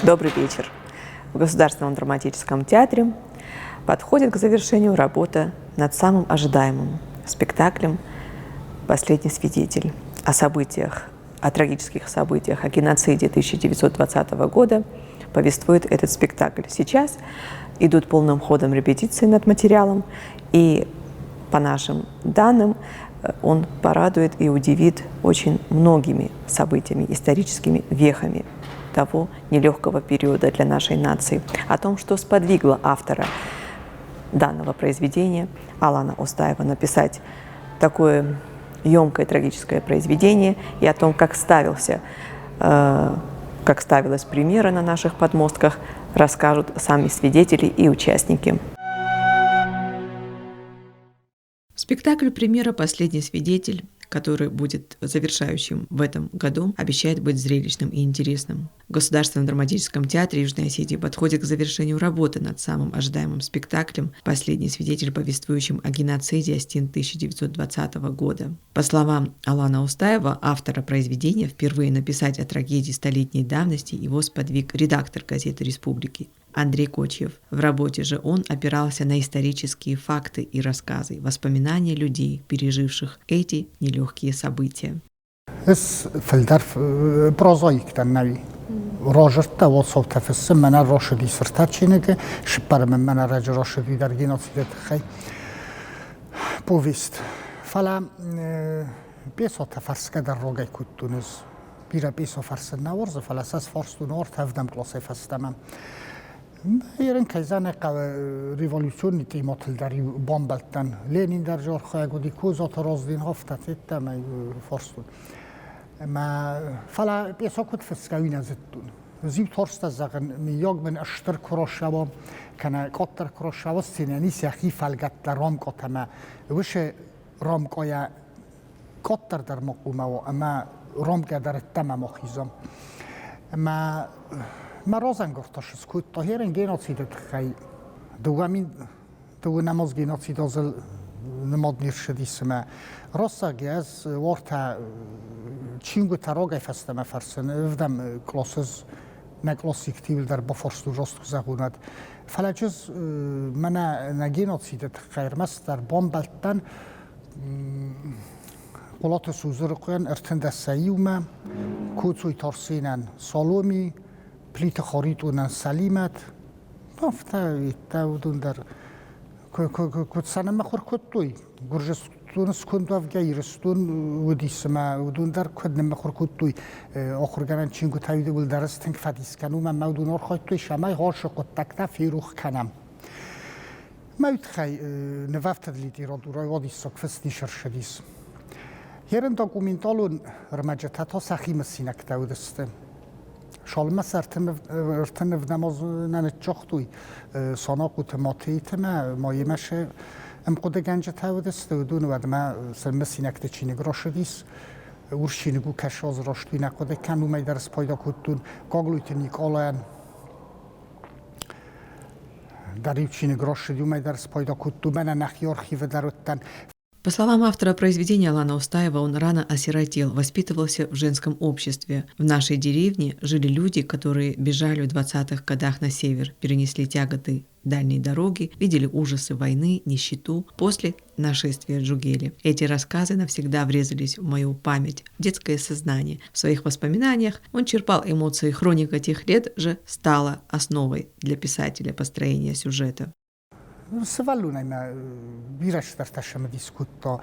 Добрый вечер. В Государственном драматическом театре подходит к завершению работа над самым ожидаемым спектаклем «Последний свидетель» о событиях, о трагических событиях, о геноциде 1920 года повествует этот спектакль. Сейчас идут полным ходом репетиции над материалом, и по нашим данным он порадует и удивит очень многими событиями, историческими вехами того нелегкого периода для нашей нации. О том, что сподвигло автора данного произведения Алана Устаева написать такое емкое трагическое произведение и о том, как ставился, как ставилась премьера на наших подмостках, расскажут сами свидетели и участники. Спектакль премьера «Последний свидетель», который будет завершающим в этом году, обещает быть зрелищным и интересным. В Государственном драматическом театре Южной Осетии подходит к завершению работы над самым ожидаемым спектаклем «Последний свидетель», повествующим о геноциде осетин 1920 года. По словам Алана Устаева, автора произведения, впервые написать о трагедии столетней давности его сподвиг редактор газеты «Республики» Андрей Кочьев. В работе же он опирался на исторические факты и рассказы, воспоминания людей, переживших эти нелегкие события. Ӕз фылдӕр прозаик дӕн нӕуи. Разырдта уацаутӕ фыссын, мӕнӕ рацыди цыртӕ чиныгы, сыппӕрӕмы мӕнӕ раджы рацыди дӕр геноциды тыххӕй повесть. Фӕлӕ пьесӕтӕ фӕрсгӕ дӕр рогӕй кодтон ӕз. Бирӕ пьесӕ фӕрсын нӕ уарзы, фӕлӕ сӕ сфарстон ӕртӕ ӕвдӕм къласӕй фӕстӕмӕ. Ерын кӕй зӕгъын ӕй хъӕуы, революцион тематыл дӕр-иу бамбӕлдтӕн. Ленин дӕр архайӕг уыди, Козаты Роздин афтӕ федта ӕмӕ фарстон. Ӕмӕ фӕлӕ пьесӕ куыд фысгӕ, уый нӕ зыдтон. Ӕз-иу тарстӕ зӕгъын, мыййаг мын стыр куы рацӕуа, кӕнӕ къаддӕр куы рацӕуа сценӕйӕн ис йӕхи фӕлгӕттӕ рамкъатӕ ӕмӕ уыцы рамкъайӕ къаддӕр дӕр ма хъуамӕ уа ӕмӕ ромгӕ дӕр ӕддӕмӕ ма хиза. Ӕмӕ мӕ разӕнгард та скодта херен геноциды тыххӕй. 2000 дыууынӕм аз геноцид азыл нымад не рцыдис ӕмӕ рӕстӕг ӕз уартӕ чингуытӕ рагӕй фӕстӕмӕ фӕрсын, ӕвдӕм къласы нӕ къласиктивыл дӕр бафарстон раст куы зӕгъон, уӕд. Фӕлӕ чыз мӕнӕ нӕ геноциды тыххӕй ӕрмӕстдӕр бамбӕлдтӕн Хъулаты Созырыхъойӕн ӕртындӕсӕй иумӕ, Коцойты Арсенӕн Саломи, Плиты Харитъонӕн Сӕлимӕт. Афтӕ йедтӕ уыдон дӕр куыд сӕ ныммыхуыр кодтой, Гуырдзыстоны сконд уӕвгӕ Ирыстон уыдис ӕмӕ уыдон дӕр куыд ныммыхуыр кодтой ахуыргӕнӕн чингуытӕ, уыдон дӕр ӕз тынг фӕдис кӕнын, уымӕн ӕмӕ уыдон архайдтой, цӕмӕй хъарсы хъуыддӕгтӕ ферох кӕнӕм. Мӕ тыххӕй нывӕфтыд литературӕйы уадиссаг фыст ис ӕрцыдис. Ерын документалон ӕрмӕджытӕ та сӕхи мысинӕгтӕ уыдысты. Цалынмӕ сӕ ӕртын ӕвдӕм азы нӕ ныццагътой Санахъоты Матейты мӕ ма йемӕ цы ӕмхъуыдыгӕнджытӕ уыдысты, уыдон уӕдмӕ сӕ мысинӕгты чиныг рацыдис. Урс чиныг у кӕсаз раст уый нӕ хъуыды кӕн, уымӕй дӕр спайда кодтон Гаглойты Никъалайӕн. Дӕр-иу чиныг рацыди, уымӕй дӕр спайда кодтон, мӕнӕ нӕхи архивы дӕр уыдтӕн. По словам автора произведения Алана Устаева, он рано осиротел, воспитывался в женском обществе. В нашей деревне жили люди, которые бежали в 20-х годах на север, перенесли тяготы дальней дороги, видели ужасы войны, нищету после нашествия Джугели. Эти рассказы навсегда врезались в мою память, в детское сознание. В своих воспоминаниях он черпал эмоции. Хроника тех лет же стала основой для писателя построения сюжета. Сывӕллонӕй мӕ бирӕ цыдӕртӕ цымыдис кодта.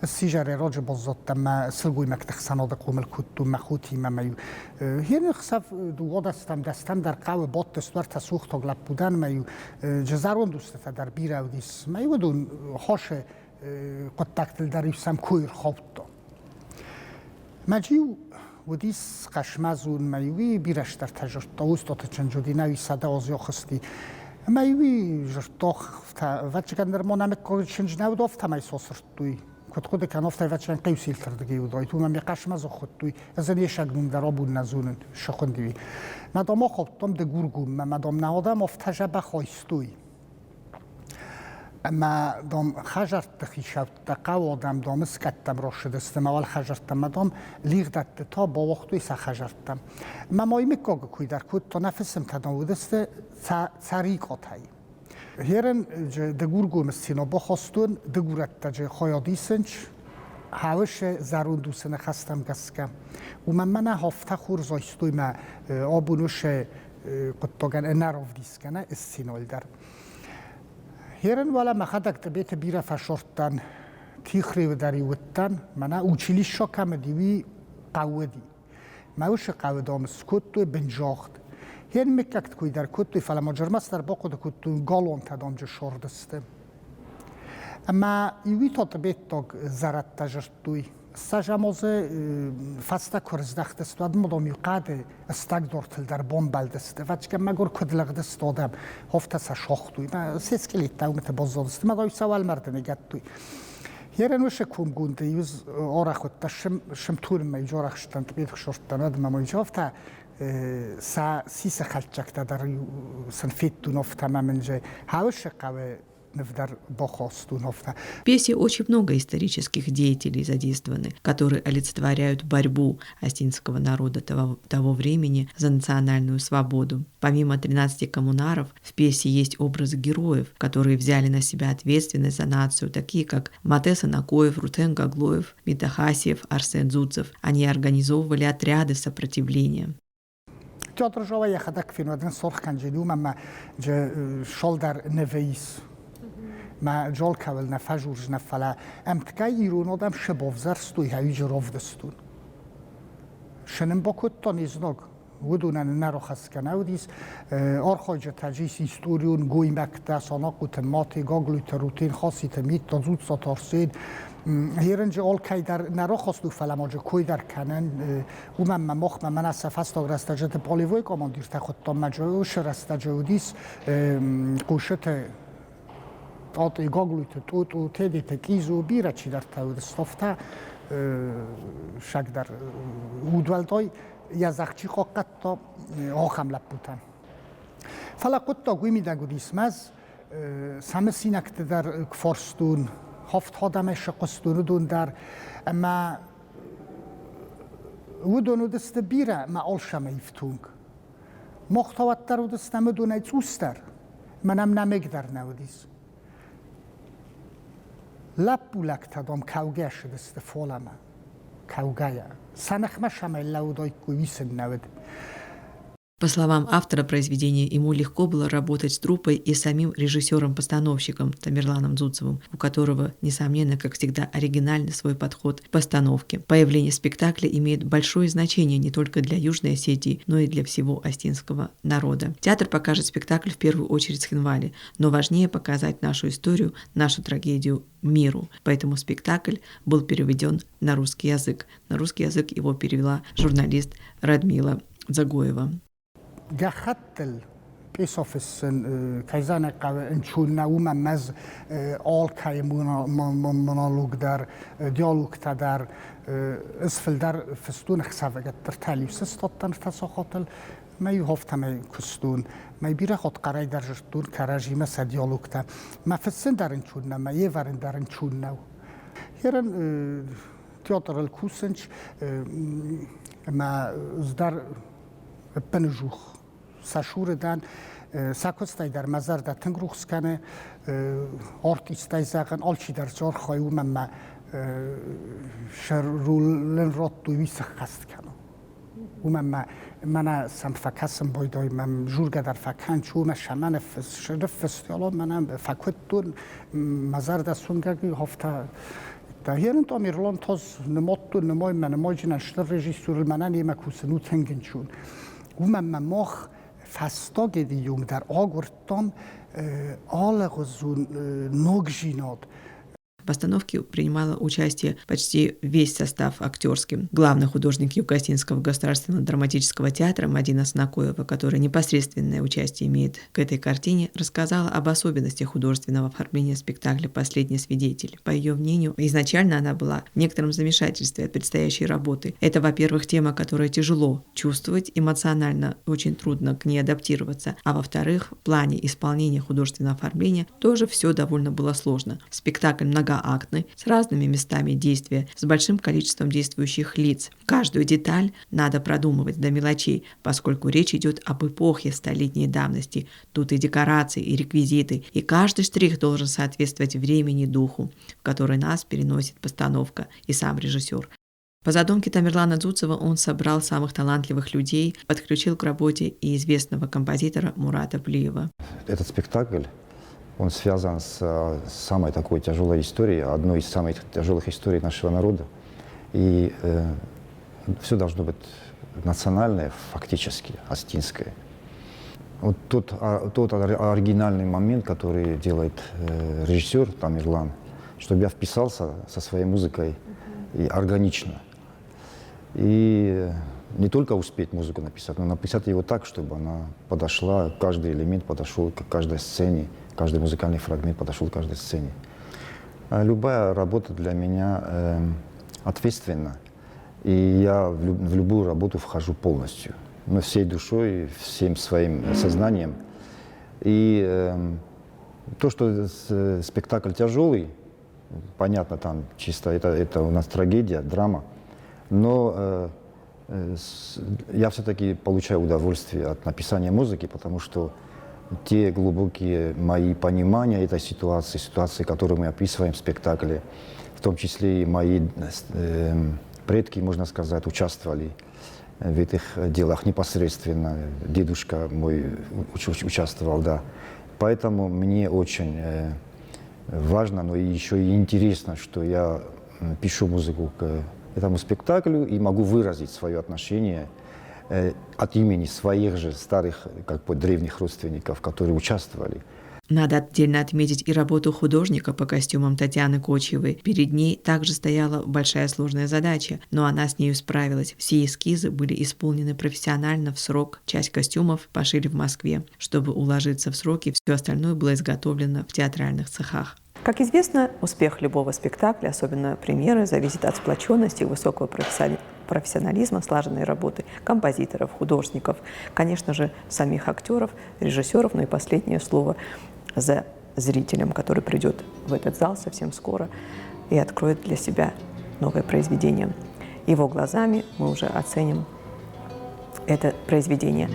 Ӕз изӕрӕй раджы баззадтӕн мӕ сылгоймӕгты хсӕнады хъомыл кодтон мӕ хотимӕ мӕ-иу хе хсӕв дыууадӕстӕм дӕстӕм дӕр хъӕуы бадтысты уӕртӕ сухтаг лӕппу дӕн мӕ-иу зӕронд устытӕ дӕр бирӕ уыдис. Мӕ-иу уыдон хасы хъуыддӕгтыл дӕр-иу сӕм кой ӕрхаудта. Мӕ иу Уыдис Хъӕсмӕзунмӕ иуи бирӕ стӕртӕ зырдта, устоты чындз уыди, нӕуи 100 азы хызти. Ӕмӕ иуи зырдта, ӕвӕццӕгӕн нырма нӕмыккаг чындз нӕ уыд, афтӕмӕй сосырдтой. Куыд хъуыды кӕн, афтӕ ӕвӕццӕгӕн хъиусилтырдыгӕй уыдаид, уымӕ ме Хъӕсмӕзы хуыдтой, ӕз ын есӕг ном дӕр абон нӕ зонын, сыхуындиуи. Мӕ дам ахаудтам Дыгургоммӕ, мӕ дам нӕ адӕм афтӕ дзӕбӕх айстой. Ӕмӕ, дам, хӕдзӕртты хицӕуттӕ хъӕуы адӕм, дам, скъӕттӕм рацыдысты ӕмӕ уал хӕдзӕрттӕм, дам, лигъдӕтты та бауагътой сӕ хӕдзӕрттӕм. Ӕмӕ ма мыггагы кой дӕр кодта, нӕ фысымтӕ, дам, уыдысты Цӕрикъотӕй. Херен Дыгургомы сцена бахастон дыгурӕттӕджы хайадисынч, хауысы зӕронд усы ныхӕстӕм гӕсгӕ. Уымӕн мӕнӕ афтӕ хорз айстой мӕ абон уыцы хъуыддагӕн ӕнӕравдисгӕ нӕ сценӕйыл дӕр. Херен уӕлӕ мӕхӕдӕг Тъбеты бирӕ фӕсордтӕн, Тихревы дӕр-иу уыдтӕн, мӕнӕ училищо кӕм уыди, уый хъӕу уыди. Мӕ усы хъӕуы дам скодтой бынзагъд. Хен мыггӕгты кой дӕр кодтой, фӕлӕ ма ӕрмӕстдӕр бахъуыды кодтой галуантӕ дамджы сордысты. Ӕмӕ иуитӕ тъбеттаг зӕрӕдтӕ зырдтой. Ссӕзӕм азы фӕстӕ куы рыздӕхтысты, уӕд ма дам-иу хъӕды стӕгдортыл дӕр бамбӕлдысты. Ӕвӕццӕгӕн мӕгуыр куыд лыгъдысты адӕм, афтӕ сӕ сагътой. Мӕ се скелеттӕ уымыты баззадысты, мӕ дам сӕ уӕлмӕрды ныгӕдтой. Еренусы комгонды иуз арӕх уыдта сымтурынмӕ иу арӕхстӕн тъбетхсорттӕн уӕдмӕ ма иу афтӕ сӕ сисы хӕлддзӕгтӕ дӕр сын федтон афтӕ ӕмӕ мын же хауысы хъӕуы ныв дӕр бахастон афтӕ. В пьесе очень много исторических деятелей задействованы, которые олицетворяют борьбу осетинского народа того времени за национальную свободу. Помимо 13 коммунаров, в пьесе есть образы героев, которые взяли на себя ответственность за нацию, такие как Матеса Накоев, Рутен Гаглоев, Митахасиев, Арсен Дзуцев. Они организовывали отряды сопротивления. Театр Жова йӕхӕдӕг фенуӕдын сорх кӕнджын уым ӕмӕ шолдар нывы ис. Мӕ джол кӕуыл нӕ фӕжурз нӕ, фӕлӕ ӕмткӕй ирон адӕм сыбовзӕрстой хӕуиджы ровдыстон. Шынын бакодтон изног. Уыдонӕн ӕнӕрахӕсгӕ нӕ уыдис. Архайджытӕ ис историон гоймӕгтӕ Санахъоты Мате, Гаглойты Рутен, Хаситы Митта, Дзуццаты Арсен. Ерынджы алкӕй дӕр нӕ рахасту, фӕлӕ ма джы кой дӕр кӕнӕн. Уымӕн мӕ махмӕ мӕнӕ сӕ фӕстаг рӕстӕджыты полевой командиртӕ хуыдтам, мӕ джы уыцы рӕстӕджы уыдис Хъусыты Тъатъи, Гаглойты Тъотъо, Тедеты Къизо, бирӕ чидӕртӕ уыдысты. Афтӕ саг дӕр удуӕлдай йӕ зӕхх чи хъахъхъӕдта, ахӕм лӕппутӕн. Фӕлӕ хъуыддаг уый мидӕг уыдис мӕз, сӕмысинӕгты дӕр куы фарстон, хафт адӕмӕй сыхъуыстон, уыдон дӕр, ӕмӕ уыдон уыдысты бирӕ мӕ алшӕмӕ ифтонг. Мах та уӕддӕр уыдыстӕм уыдонӕй цъусдӕр, мӕнӕм нӕмыг дӕр нӕ уыдис. Лӕппу-лӕгтӕ, дам, кӕугӕ ссыдысты фалӕмӕ. Кӕугӕйӕ. Сӕ ныхмӕ сӕмӕй лӕудаиккой, уый сын нӕ уыд. По словам автора произведения, ему легко было работать с труппой и самим режиссером-постановщиком Тамерланом Дзуцевым, у которого, несомненно, как всегда, оригинальный свой подход к постановке. Появление спектакля имеет большое значение не только для Южной Осетии, но и для всего осетинского народа. Театр покажет спектакль в первую очередь в Цхинвале, но важнее показать нашу историю, нашу трагедию миру. Поэтому спектакль был переведен на русский язык. На русский язык его перевела журналист Радмила Дзагоева. Гӕххӕттыл пьесӕ фыссын кӕй зӕгъын хъӕуы, ӕнцон нӕ, уымӕн мӕз алкӕйы монолог дӕр, диалогтӕ дӕр ӕз фылдӕр фыстон ӕхсӕвыгӕттыртӕ-иу сыстадтӕн ӕртӕ сахатыл, мӕ иу афтӕмӕй куыстон. Мӕ бирӕ хатт хъӕрӕй дӕр зыдтон кӕрӕдзимӕ сӕ диалогтӕ. Мӕ фыссын дӕр ӕнцон нӕ, мӕ ӕвӕрын дӕр ӕнцон нӕу. Ерын театрыл кусынц ӕмӕ ӕз дӕр ӕппынӕдзух сӕ цуры дӕн. Сӕ куыстӕй дӕр мӕ зӕрдӕ тынг рухс кӕны. Артисттӕй зӕгъын, алчидӕр цы архайы, уымӕн мӕ сӕ ролын радтой, уый сӕххӕст кӕнын. Уымӕн мӕ мӕнӕ сӕм фӕкӕсын байдайы, мӕм жургӕ дӕр фӕкӕнч, уымӕ сӕ мӕ ныффыстӕлон, мӕнӕ фӕкуыдтон, мӕ зӕрдӕ суынгӕг афтӕ. Херын Тамерлан тоз нымадтон, нымай мӕ нымайджынӕн стыр режиссерыл мӕнӕн йемӕ кусын у тынг ӕнцон. Уымӕн мӕ мах фӕстаг эдийонг дӕр агуырдтам алыгъуызон ногдзинад. постановке принимала участие почти весь состав актерский. Главный художник Югосетинского государственного драматического театра Мадина Санакоева, которая непосредственное участие имеет к этой картине, рассказала об особенностях художественного оформления спектакля «Последний свидетель». По ее мнению, изначально она была в некотором замешательстве от предстоящей работы. Это, во-первых, тема, которую тяжело чувствовать эмоционально, очень трудно к ней адаптироваться. А во-вторых, в плане исполнения художественного оформления тоже все довольно было сложно. Спектакль многоактный, с разными местами действия, с большим количеством действующих лиц. Каждую деталь надо продумывать до мелочей, поскольку речь идет об эпохе столетней давности. Тут и декорации, и реквизиты, и каждый штрих должен соответствовать времени и духу, в который нас переносит постановка и сам режиссер. По задумке Тамерлана Дзуцева он собрал самых талантливых людей, подключил к работе и известного композитора Мурата Плиева. Этот спектакль, он связан с самой такой тяжелой историей, одной из самых тяжелых историй нашего народа. И все должно быть национальное, фактически, осетинское. Вот тот оригинальный момент, который делает режиссер Тамерлан, чтобы я вписался со своей музыкой и органично. И не только успеть музыку написать, но написать его так, чтобы она подошла, каждый элемент подошел к каждой сцене, каждый музыкальный фрагмент подошел к каждой сцене. А любая работа для меня ответственна, и я в любую работу вхожу полностью, но всей душой, всем своим сознанием. И то, что спектакль тяжелый, понятно, там чисто это у нас трагедия, драма, но я все-таки получаю удовольствие от написания музыки, потому что те глубокие мои понимания этой ситуации, ситуации, которую мы описываем в спектакле, в том числе и мои предки, можно сказать, участвовали в этих делах непосредственно. Дедушка мой участвовал, да. Поэтому мне очень важно, но еще и интересно, что я пишу музыку к этому спектаклю и могу выразить свое отношение от имени своих же старых, как бы древних родственников, которые участвовали. Надо отдельно отметить и работу художника по костюмам Татьяны Кочевой. Перед ней также стояла большая сложная задача, но она с нею справилась. Все эскизы были исполнены профессионально в срок. Часть костюмов пошили в Москве. Чтобы уложиться в сроки, все остальное было изготовлено в театральных цехах. Как известно, успех любого спектакля, особенно премьеры, зависит от сплоченности и высокого профессионализма, слаженной работы композиторов, художников, конечно же, самих актеров, режиссеров, ну и последнее слово за зрителем, который придет в этот зал совсем скоро и откроет для себя новое произведение. Его глазами мы уже оценим это произведение.